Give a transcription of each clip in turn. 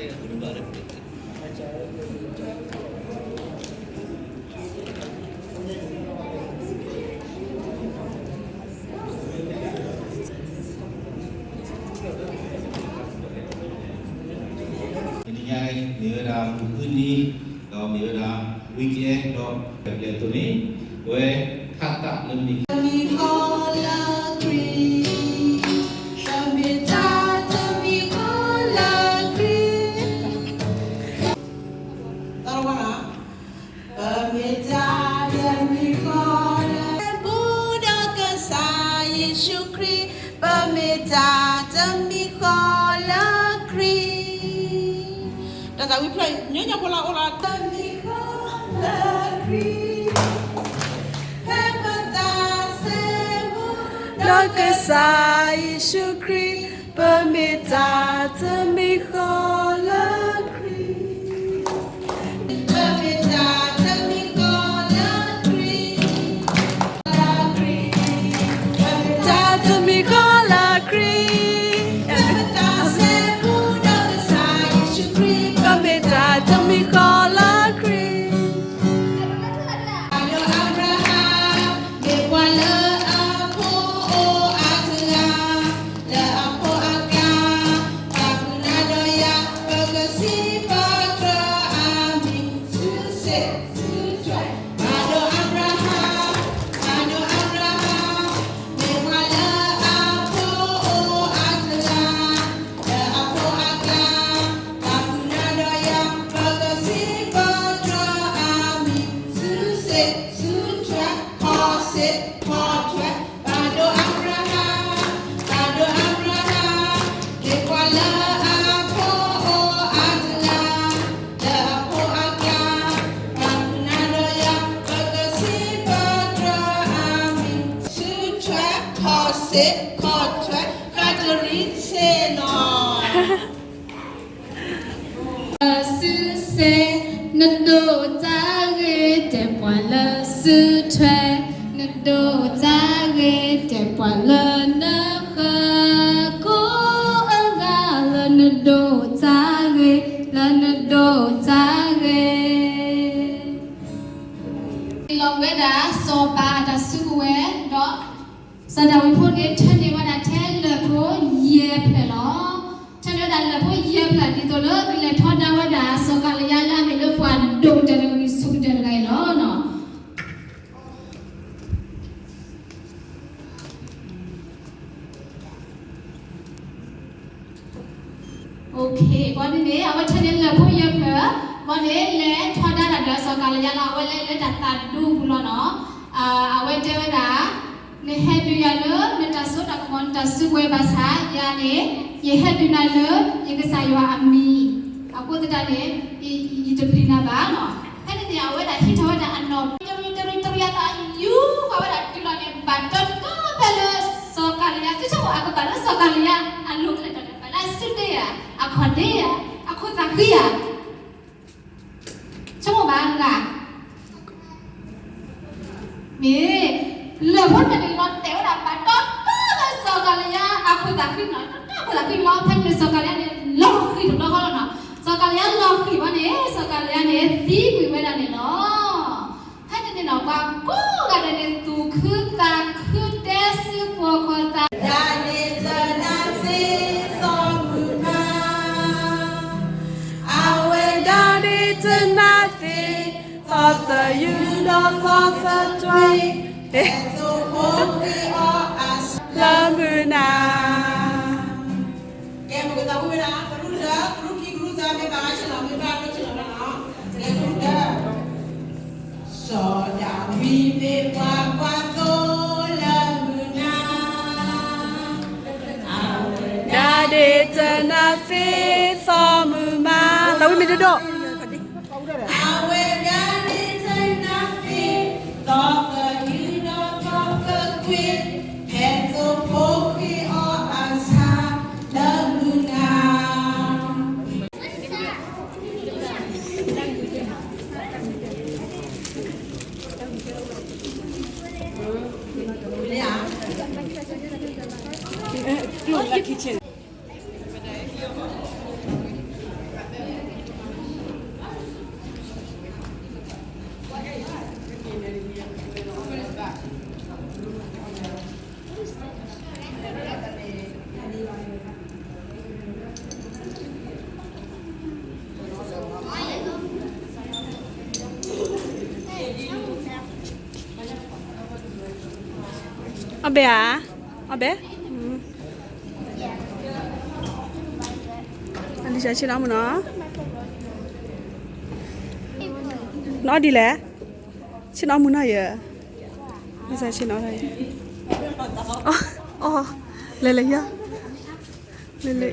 တနံၤညါအံၤ မ့ၢ်ဝဲဒၣ်မုၢ်ဃုနံၤ, ဒီးမ့ၢ်ဝဲဒၣ် weekend ဒီး ပလဲၤအသိးန့ၣ် ပဝဲခးသးလၢမုၢ်နံၤ တမံၤဃီလၢခရံာ်, ပမ့ၢ်တၢ်တမံၤဃီလၢခရံာ်, သီတဝါနီၤ, ပမ့ၢ်တၢ်တမံၤဃီလၢ ဘူးဒီးကစၢ်ယ့ၣ်ၡူးခရံာ်, ပမ့ၢ်တၢ်တမံၤဃီလၢခရံာ်, တၢ်သးဝံၣ်ဖျၢၣ် ညီညီဖိလၢအိၣ်လီၤ တမံၤဃီလၢခရံာ်, ဖဲပသးစဲဘူး ဒီးကစၢ်ယ့ၣ်ၡူးခရံာ်, ပမ့ၢ်တၢ်တမံၤဃီလၢခရံာ်, ပမ့ၢ်တၢ်တမံၤဃီလၢခရံာ်, တၢ်တမံၤဃီလၢခရံာ်, ပသးစဲဘူးဒီးကစၢ်ယ့ၣ်ၡူးခရံာ်, ပမ့ၢ်တၢ်တမံၤဃီလၢခရံာ်. ဒီးအၤဘြၤဟၣ် မ့ၢ်ပှၤလၢအဖိအိၣ်အါတဂၤ, လၢအဖိအကျါ, ပာ်ဃုာ်နၤဒီးယၤ, ပကစံးပတြၢၤအမံၤ စုစ့ၣ်စုထွဲ, ပာ်ဒိၣ်အၤဘြၤဟၣ်, ပာ်ဒိၣ်အၤဘြၤဟၣ်, မ့ၢ်ပှၤလၢအဖိအိၣ်အါတဂၤ, လၢအဖိအကျါ, ပာ်ဃုာ်နၤဒီးယၤ, ပကစံးပတြၢၤအမံၤ စုစ့ၣ်စုထွဲ, ဖီစ့ၣ်ဖီထွဲ, ပာ်ဒိၣ်အၤဘြၤဟၣ်, ပာ်ဒိၣ်အၤဘြၤဟၣ်, မ့ၢ်ပှၤလၢအဖိအိၣ်အါတဂၤ, လၢအဖိအကျါ, ပာ်ဃုာ်နၤဒီးယၤ, ပကစံးပတြၢၤအမံၤ စုထွဲ, ဖီစ့ၣ်ဖီထွဲ, ဃးတရံးစ့ၢ်နီၤ. စုစ့ၣ်, နဒိးတၢ်ဂ့ၤ တဲပှၤလၢစုထွဲ, နဒိးတၢ်ဂ့ၤ တဲပှၤလၢနဃၢၤ, ကိးအဂၤလၢနဒိးတၢ်ဂ့ၤ, လၢနဒိးတၢ်ဂ့ၤ. လီၤဝဲဒၣ် စီၤပၤအတၢ်စုကဝဲၤဒီး စီၤဒၤဝံးဖိန့ၣ် ထၢန့ၢ်ဝဲဒၣ်ထဲလၢၢ်ဖိယဲၢ်ဖျၢၣ်လီၤ. ထၢန့ၢ်ဝဲဒၣ်လၢၢ်ဖိယဲၢ်ဖျၢၣ် ဒ်သိးလၢကလဲၤထီဒါဝဲဒၣ်စီၤကၤလယါလၢအမ့ၢ်လၢပှၤဒိၣ်ကတၢၢ်တဂၤ ဂံၢ်ဆူၣ်ကတၢၢ်တဂၤအံၤလီၤ. ဘၣ်န့ၣ်န့ၣ် အဝဲထၢန့ၢ်လၢၢ်ဖိယဲၢ်ဖျၢၣ်, ဘၣ်န့ၣ် လဲၤထီဒါတၢ်ဒီးစီၤကၤလယါလီၤ. အဝဲလဲၤလၢတၢ်သးဒူပူၤလီၤနီၤ. အဝဲတဲဝဲဒၣ်, နဟဲဒုးယၤလၢနတၢ်စိတၢ်ကမီၤ နတၢ်စုကဝဲၤဘၣ်ဆၣ် ယၤန့ၣ် ယဟဲဒုးနၤလၢယကစၢ်ယွၤအမံၤ, အဃိသတးန့ၣ် ယတပျံၤနၤဘၣ်နီၤ. ဖဲန့ၣ်န့ၣ် အဝဲဒၣ်ဟံးထီၣ်ဝဲဒၣ်အနီၢ် တရံးတရံးတရံးအသး ယူၤဃီၤဝဲဒၣ်တုၤလီၤန့ၣ် ဘၣ်တတီတတီဖဲလၢစီၤကၤလယါ သုဆိကမိၣ် အကဘၣ်လၢစီၤကၤလယါအလိၤကလဲာ်ဒီး ဘၣ်လၢအစုဒ့ဧါ, အခီၣ်ဒ့ဧါ, အခိၣ်သးဃံဧါ, ဆိကမိၣ်ဘၣ်ဂၤ မ့ၢ် လၢၢ်ဖိတဖျၢၣ်န့ၣ် လီၤတဲာ်ဝဲဒၣ်ဘၣ်တတီဖဲလၢစီၤကၤလယါအခိၣ်သးဃံနီၤ, တတီခိၣ်သးဃံလီၤ. ဖဲန့ၣ်စီၤကၤလယါန့ၣ် လီၤဃံၢ်တဘျီဃီလီၤနီၤ. စီၤကၤလယါလီၤဃံၢ်ဘၣ်န့ၣ် စီၤကၤလယါန့ၣ် သံကွံာ်ဝဲဒၣ်န့ၣ်လီၤ. ဖဲန့ၣ်န့ၣ်နီၤ ပှၤကိးဂၤဒဲးန့ၣ် သူၣ်ခုသးခု တဲစုပှီၢ်ခီၣ်သး ဒၣ်န့ၣ်တနၤသ့ သီမုၢ်မး အဝဲဒၣ်န့ၣ်တနၤသ့ သီသယုၢ်ဒီးသီသတွဲ ဟဲသိဖိဃ့အီၤအဆၣ် လၢမုၢ်နၤ ကဲ ပကသးဝံၣ်ဝဲဒၣ် ကရူၢ်တၢ ကရူၢ်ခံ ကရူၢ်သၢ မ့ၢ်ဘၣ်ဆ့ၣ်နီၤ မ့ၢ်ဘၣ်ဆ့ၣ်နီၤလီၤနီၤ. ကဲ ကရူၢ်တၢ စီၤဒၤဝံးမ့ၢ်ပှၤကွၢ်သိလၢမုၢ်နၤ ဒၣ်ဒ့တနၤသ့ သီမုၢ်မး သးဝံၣ်မ့ၢ်ဒိၣ်ဒိၣ် အဝဲဒၣ်ဒ့တနၤသ့ သီသယုၢ်ဒီးသီသတွဲ ဟဲသိဖိဃ့အီၤအဆၣ် လၢမုၢ်နၤ ကျိၣ်လၢ kitchen. အီၣ်ဘဲဧါ, အီၣ်ဘဲ, အလံၤဆါဆ့ၣ်နီၤမုၢ်နီၤ, နအီၣ်ဒ်လဲၣ်, ဆ့ၣ်နီၤမုၢ်နီၤယဲ, လံၤဆါဆ့ၣ်နီၤ, အီၣ်, လဲၤလဲၤယၤ လၢလၢအံၤ,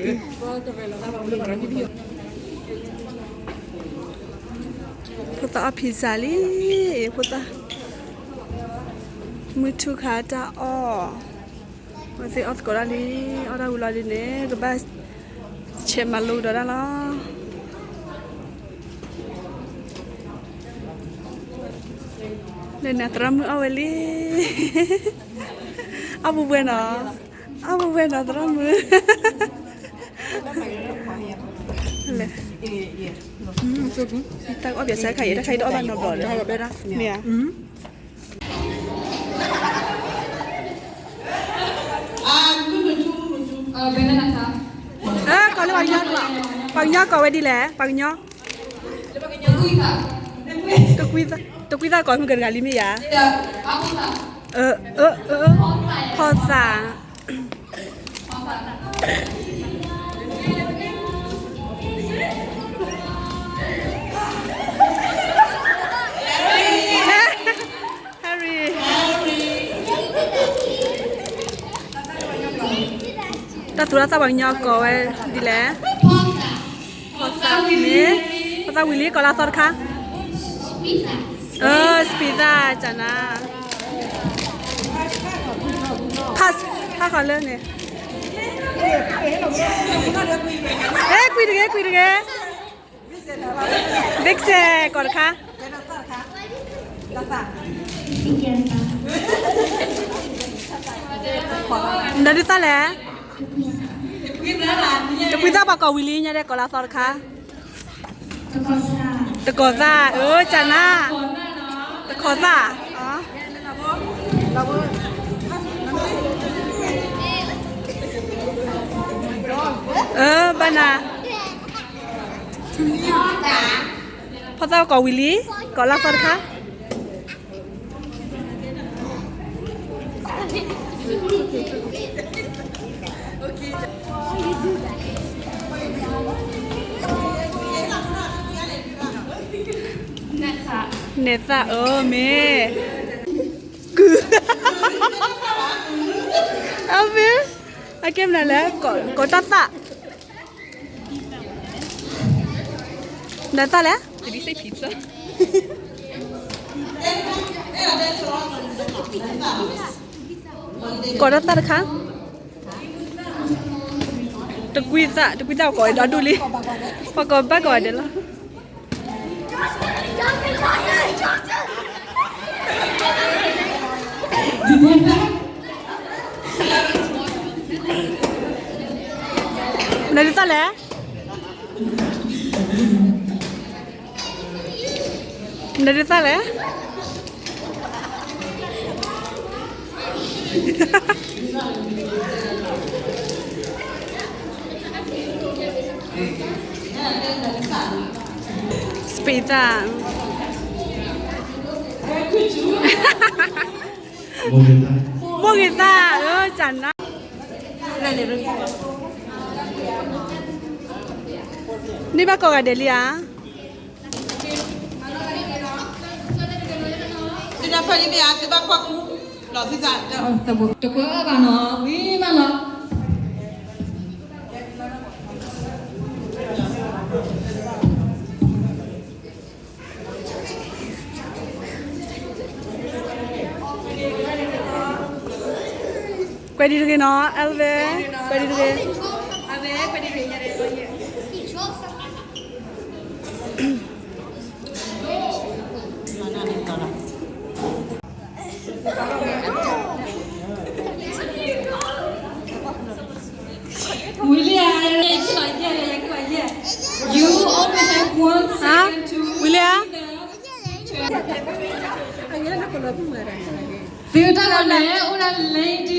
ဖိသၣ်အီၣ် pizza လံ, ဖိသၣ်, မုၢ်ထူၣ်ခါတၢ်အီၣ်, ဝဲသ့ၣ်အီၣ်သကိးတၢ်လံ, အီၣ်တၢ်ဝံၤလီၤဒ်န့ၣ် ကဘၣ်ဆဲးမၤလိကဒီးတၢ်လီၤ. လၢန့ၣ်သရၣ်မုၣ်အီၣ်ဝဲလံ, အီၣ်ပူၤပှဲၤနီၤ, အီၣ်ပူၤပှဲၤနီၤ သရၣ်မုၣ်, လဲၤ, တၢ်အီၣ်ပၠးစၢ်ခါအံၤ တၢ်ခါအံၤတအီၣ်ဘၣ်နီတဘျီဒီး, မ့ၢ်ဧါ. ကိးလၢပှၤကညီ, ပှၤကညီကိးဝဲဒ်လဲၣ်, ပှၤကညီ, တကွံသၣ်ကိးမုၢ်ကတဂၤလံမ့ၢ်ဧါ, ဖီသၣ်, Harry, တၢ်သူတၢ်သၣ်ပှၤကညီကိးဝဲဒ်လဲၣ်, ဖီသၣ်မ့ၢ်, ဖီသၣ်ဝံၤလံ ကိးလၢသီတခါ, စပံးသၣ်, ကနါ, ဖးဃီလၢန့ၣ်, ကွံာ်တဂ့ၤ ကွံာ်တဂ့ၤ, ဘ့ၣ်စဲးကိးတခါ, နဒုးသၣ်လဲၣ်, တကွံသၣ်ပှၤကိးဝံၤလံညါဒဲး ကိးလၢသီတခါ, တကိးသၣ်, ကနါ, တကိးသၣ်, ဘၣ်နၤ, ဖီသၣ်ကိးဝံၤလံ, ကိးလၢသီတခါ. နဲၣ်သၣ်အၢမ့ၢ်, ကုၢ်, အမ့ၢ်, အကဲမနုၤလဲၣ်, ကိးတၢ်သၣ်, နဲၣ်သၣ်လဲၣ်, ကိးတၢ်သၣ်တခါ, တကွံသၣ်, တကွံသၣ်ကိးဒီဒူၣ်လံ, ပှၤကိးဘၣ်ကိးဂၤဒဲးလီၤ. နဒုးသၣ်လဲၣ်, နဒုးသၣ်လဲၣ်. စပံးသၣ်, မိၢ်ဂ့ၤသၣ်, ကနါ, န့ၢ်ဘၣ်ကိးဂၤဒဲးလံဧါ. သုတဖၣ်လံမ့ၢ်ဧါ, သုဘၣ်ကွၢ်ကူ, လီၤသုသး, တကွၢ်ဘၣ်နီၤ, ဝံၤမးလီၤ. ကွဲးဒံးတဂ့ၤနီၤ, Elvin, ကွဲးဒံးတဂ့ၤ. ဝံၤလံဧါ, ယကဘၣ်ယဲ, ယကဘၣ်ယဲ. You only have one second to read the သုတၢ်လီၤန့ၣ် အိၣ်ဒၣ် lady,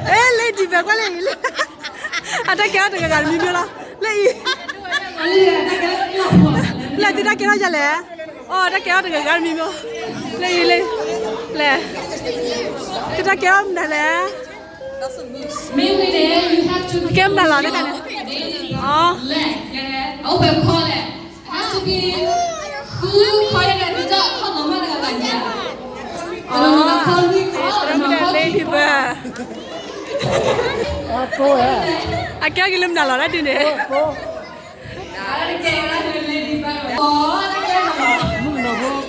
အဲ lady bird ကွၢ်လၢအံၤလၢ, အတၢ်ကဲထီၣ်တဂၤဂၤတမံၤမံၤလီၤ, လၢအံၤ, လၢသုတၢ်ကဲထီၣ်ယၤလဲၣ်, အိၣ်တၢ်ကဲထီၣ်တဂၤဂၤတမံၤမံၤ, လၢအံၤလၢ ကတၢ်ကဲထီၣ်မနုၤလဲၣ်, မ့ၢ်ဝံၤန့ၣ် ကဲမနုၤလီၤတခါန့ၣ်, အအိၣ်ဖဲခီလဲၣ်, ဟးစူကံ, ဃုခီယဲၢ်န့ၣ် ဒုးတၢ်ခီနီၤမးတဂၤဘၣ်ယၤ, တနီၤနီၤခီလွံၢ်ခီ, တနီၤခီလွံၢ်ခီ, အကဲက့ၤလၢမနုၤလီၤတၢ်ဒုးန့ၣ်,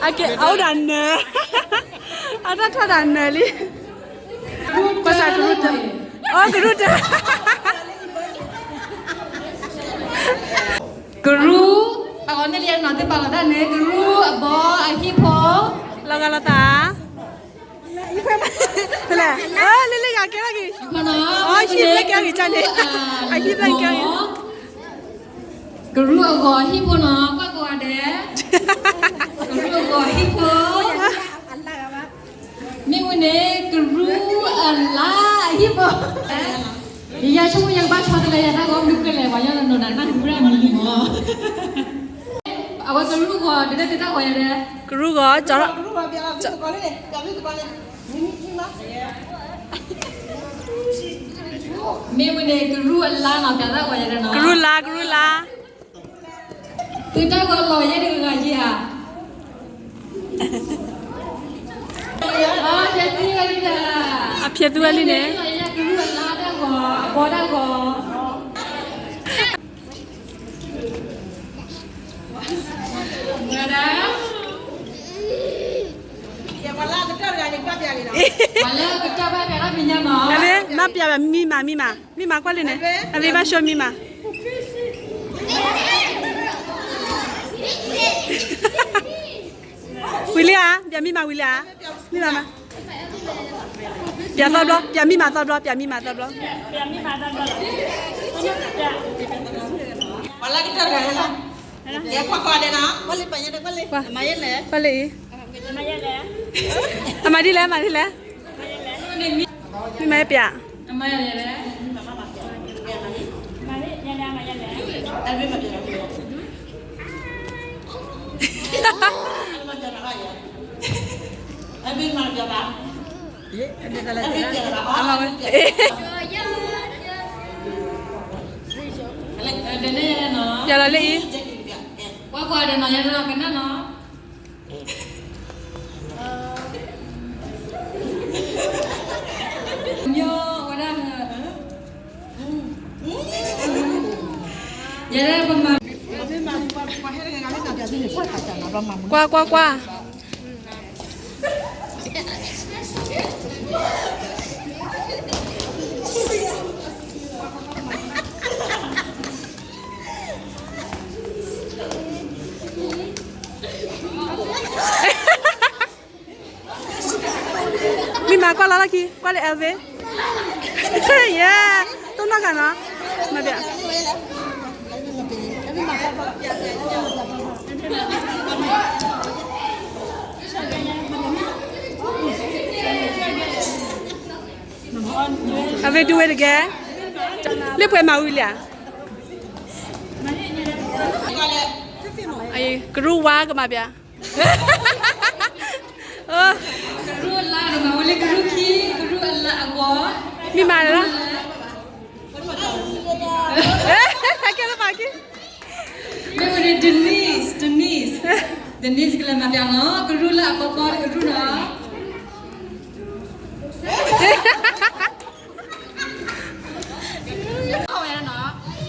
အအိၣ်ဒၣ်နၢၤ, အတၢ်ထီၣ်ဒၣ်နၢၤလံ, ကွၢ်စၢ်ကရူၢ်တၢ, အကရူၢ်တၢ ကရူၢ်, အဂီၢ်န့ၣ်လံနီၤ သုပာ်လီၤတၢ်န့ၣ် ကရူၢ်အဘီအဟံၣ်ဖိ, လီၤဂာ်လီၤသး, ဖဲလဲၣ်, လံလံဂၤကဲထီၣ်က့ၤ, အဟံၣ်ဖျၢၣ်ကဲထီၣ်က့ၤန့ၣ်, အဟံၣ်ဖျၢၣ်ကဲထီၣ်က့ၤ, ကရူၢ်အဂီၢ်အဟံၣ်ဖိနီၤ ကွၢ်ကိးဂၤဒဲး, ကရူၢ်အဂီၢ်အဟံၣ်ဖိ မ့ၢ်ဝံၤန့ၣ် ကရူၢ်အလါအဟံၣ်ဖိ, ယဆိကမိၣ်ယကဘၣ်ဆီတလဲယၤတၢ်ဂီၤမနုၤကလဲၣ် ပှၤညီနုၤနၤနၢ်ဟူရၣ်မံၤလံမး, အဝဲကရူၢ်ဂီၤ တဒဲတတၢ်ဂီၤယၤဒဲး, ကရူၢ်ဂီၤ, မ့ၢ်ဝံၤန့ၣ် ကရူၢ်အလါနီၤ ပျးတၢ်ဂီၤယၤဒဲးနီၤ, ကရူၢ်လါ ကရူၢ်လါ သုတၢ်ဂီၤလီၤယဲၢ်တဂၤဂၤယဲၢ်ဧါ, အဖျဲးသုဝဲလံတၢ်, အဖျဲးသုဝဲလံန့ၣ်, ကရူၢ်အလါတၢ်ဂီၤ အဘီတၢ်ဂီၤ, ပှၤလၢကတၢၢ်တဂၤန့ၣ် ပှၤလၢကတၢၢ်ဘၣ်ပျးထီၣ်မဲာ်ညါမး, မ့ၢ်ပျးဘၣ်မံမး မံမး, မံမးကွၢ်လံန့ၣ်, အဝဲဘၣ်ဆိမံမး ဝံၤလံဧါ, ပျးမံမးဝံၤလံဧါ, မံမးမး, ပျးသီဘျီ, ပျးမံမးသီဘျီ, ပျးမံမးသီဘျီ, ပှၤလၢကတၢၢ်တဂၤန့ၣ်လီၤ, ကွၢ်ကွၢ်ဒဲးနီၤ, ကွၢ်လံအံၤ, အမၤဒ်လဲၣ်, အမၤဒ်လဲၣ်, မံမးပျး, ပျးလီၤလၢအံၤ, ကွၢ်ကွၢ်ဒီးနီၤ ယၤဒီးကနၣ်နီၤ, ကွၢ်ကွၢ်ကွၢ်, မံမးကွၢ်လီၤလီၢ်ခံ, ကွၢ်လၢ Elvin, ယဲ, တိၢ်နီၣ်ဂၤနီၤ, မၤပျး အဝဲဒုးဝဲတကဲ, လၢပှဲၤမၤဝံၤလံဧါ, ကရူၢ်ဝါကမၤပျး, ကရူၢ်အလါကမၤဝဲလၢကရူၢ်ခံ, ကရူၢ်အလါအဂီၢ်, မံမၤလီၤ, ကဲလၢပာ်က့ၤ မ့ၢ်ဝဲန့ၣ် Denise, Denise, Denise ကလဲၤမၤပျးနီၤ, ကရူၢ်လၢအပီပီတကရူၢ်နီၤ,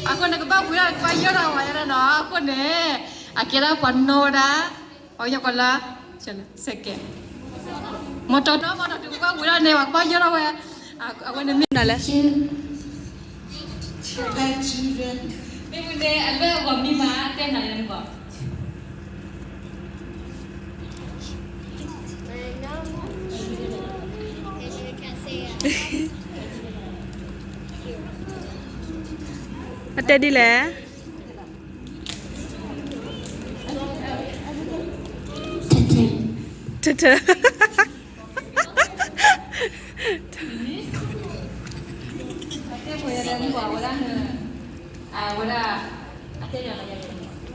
အဃိန့ၣ် ကဘၣ်ဝံၤဒၣ် ကဘၣ်ယီၢ်ထီၣ်ဝဲဒၣ်နီၤ, အဃိန့ၣ် အကဲဒၣ်ပှၤနီၣ်ဝဲဒၣ်, ပှၤကညီကီးလၢ second, မ့ၢ်တီတီ မ့ၢ်တီတီ ကဘၣ်ဝံၤဒၣ်န့ၣ် ပှၤကဘၣ်ယီၢ်ထီၣ်ဝဲ, အဝဲန့ၣ်မ့ၢ်နလဲၣ် မ့ၢ်ဝံၤန့ၣ် အလၢအဂီၢ်မံမး တဲနၤလၢနဂီၢ်, အတဲဒ်လဲၣ်, ထထ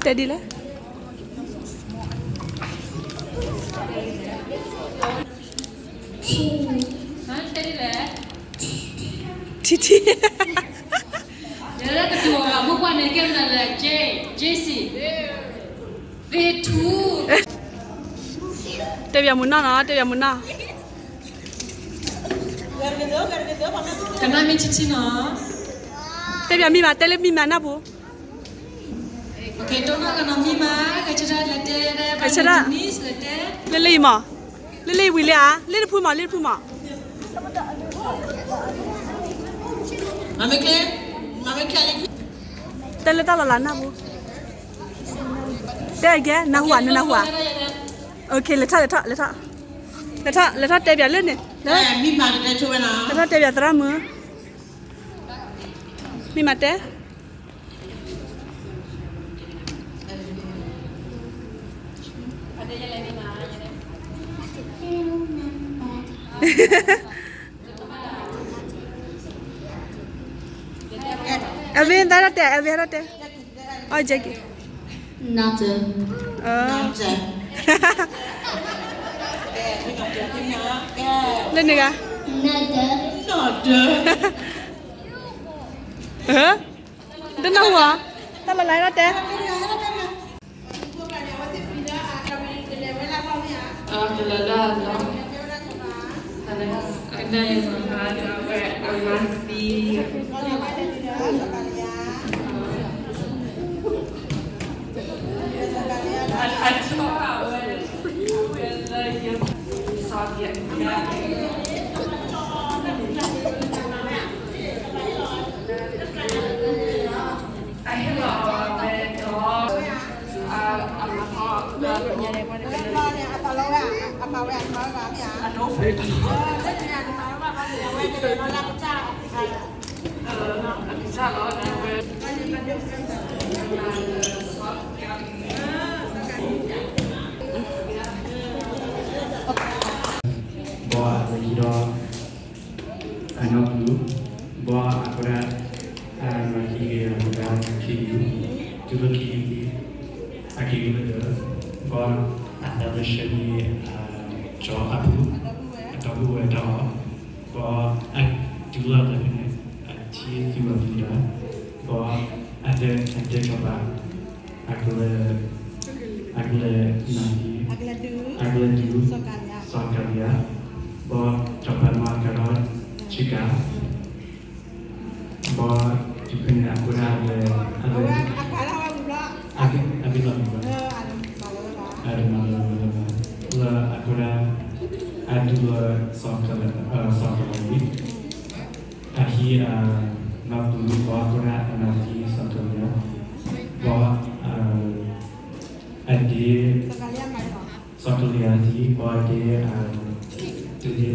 တဲဒ်လဲၣ်. ထံထံ ယဲဒၣ်ကတိၤအီၤ အမိၢ်ပှၢ်န့ၣ် ကဲဝဲဒၣ်လၢ J, J C, V two. တဲဘၣ်မုၢ်နီၢ်နီၤ, တဲဘၣ်မုၢ်နီၢ်. ကနၣ်မ့ၢ်ထံထံနီၤ. တဲဘၣ်မ့ၢ်မး, တဲလၢမ့ၢ်မးနၢ်ပူၤ. ကဲ တိၢ်နီၣ်ကနီၤမ့ၢ်မး, ကဆၢဒၣ်လဲၤတဲ, ကဆၢဒၣ်, လၢလၢအံၤမး, လၢလၢအံၤဝံၤလံဧါ, လၢတဖုမး, လၢတဖုမး. တဲလၢတၢ်လီၤလးနၢ်ပူၤ. တဲအကဲ, နၢ်ဟူဧါ, နနၢ်ဟူဧါ. လဲၤထီၣ်, လဲၤထီၣ်, လဲၤထီၣ်, လဲၤထီၣ်တဲဘၣ်လၢန့ၣ်, လဲၤထီၣ်တဲဘၣ်သရၣ်မုၣ်. မ့ၢ်မးတဲ. အဝဲသရၣ်တဲ, အဝဲသရၣ်တဲ. အီ Jackie. နတၢ, လၢန့ၣ်ဂၤ, နတၢ, တနၢ်ဟူဧါ, တၢ်လီၤလးဟဲထီၣ်တဲ. ဘီအဝဲယံၤဒီး အနီၢ်ပူၤ, ဘီအဃိဒၣ် အနီၢ်ကံဂ့ၤအဃိဒၣ် ခ့ယုၢ်, တုၤလၢခ့ယုၢ်သ့, အက့ၤဝဲလၢ, ဘီအသးလၢဆၢန့ၣ် ကၠီအပူၤ, အတီၢ်ပူၤဝဲတၢ်အီၣ်, ဘီအတုၤလီၤလၢဖဲန့ၣ် အထံၣ်သူအပူၤဒၣ်, ဘီအတၢ်, အတၢ်ကၠီၤပၤ အကလၢ, အကလၢနၢ်ဟူ, အကလၢဒုး, စီၤကၤလံယါ, ဘီစီၤပၤမၤကၤဒီး ဆ့ကၤ, ဘီတုၤဖဲန့ၣ်အဃိဒၣ်အဝဲ, အဝဲ, အဘ့ၣ်လီၤ, အဒိးမၤလၢ, လၢအဃိဒၣ်, အဒုးလၢ, စီၤကၤလံယါ အဟံၣ်အနီၢ်ပူၤ ဘီအဃိဒၣ်အနီၢ်ကံဂ့ၤ စီၤကၤလံယါ, ဘီ, အဒ့, စီၤကၤလံယါဒ် ဘီအဒ့, တဒ့, အ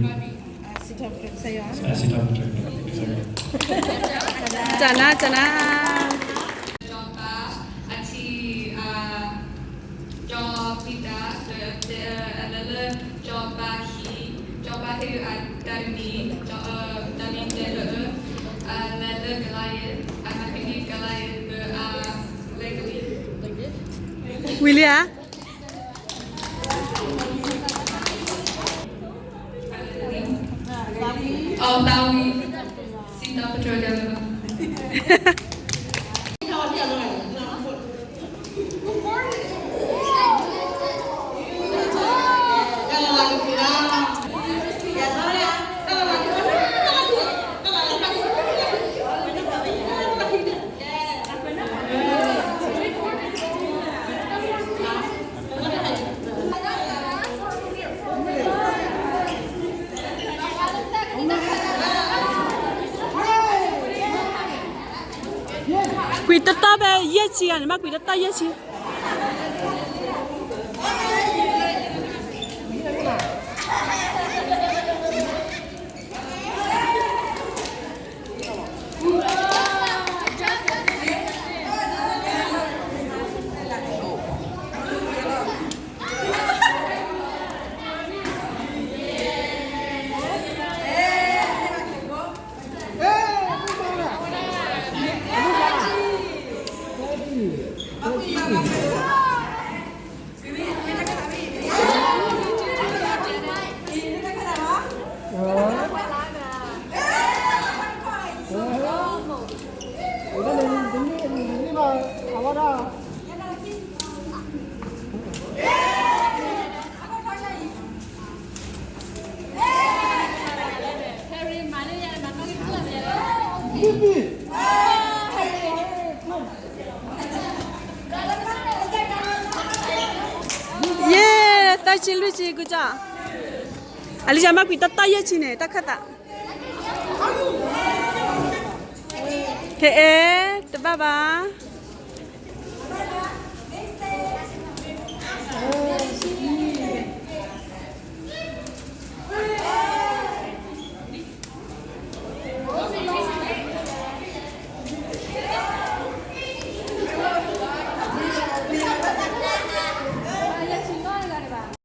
စံးထီၣ်ပတြၢၤ, ကနၣ်, ကနၣ်. စီၤပၤအထံၣ်, စီၤပံၤတၢ်, အလဲၤလၢစီၤပၤဟံၣ်, စီၤပၤဟ့ၣ်အတၢ်တမံၤ, တၢ်မံၤတဲလၢ, အလဲၤလၢကလါယဲၢ်, အမၤကနံၣ်ကလါယဲၢ်, အလဲၤကလံၤ, ဝံၤလံဧါ. အီၣ်သးဝံၤ, စံးထီၣ်ပတြၢၤတၢ်လၢၤဘၣ်. ကွံာ်တတီၢ်ဖဲယဲၢ်ဆံဂၤန့ၣ်, မ့ၢ်ကွံာ်တတီၢ်ယဲၢ်ဆံ. ယဲၢ်, သၢဆံလွံၢ်ဆံ ကၠီ, အလံၤယၤမးကွံာ်တၢ်တၢ်ယဲၢ်ဆံန့ၣ် တၢ်ခၢၣ်သး, ခဲအဲၣ်, တဘၣ်ဘၣ်.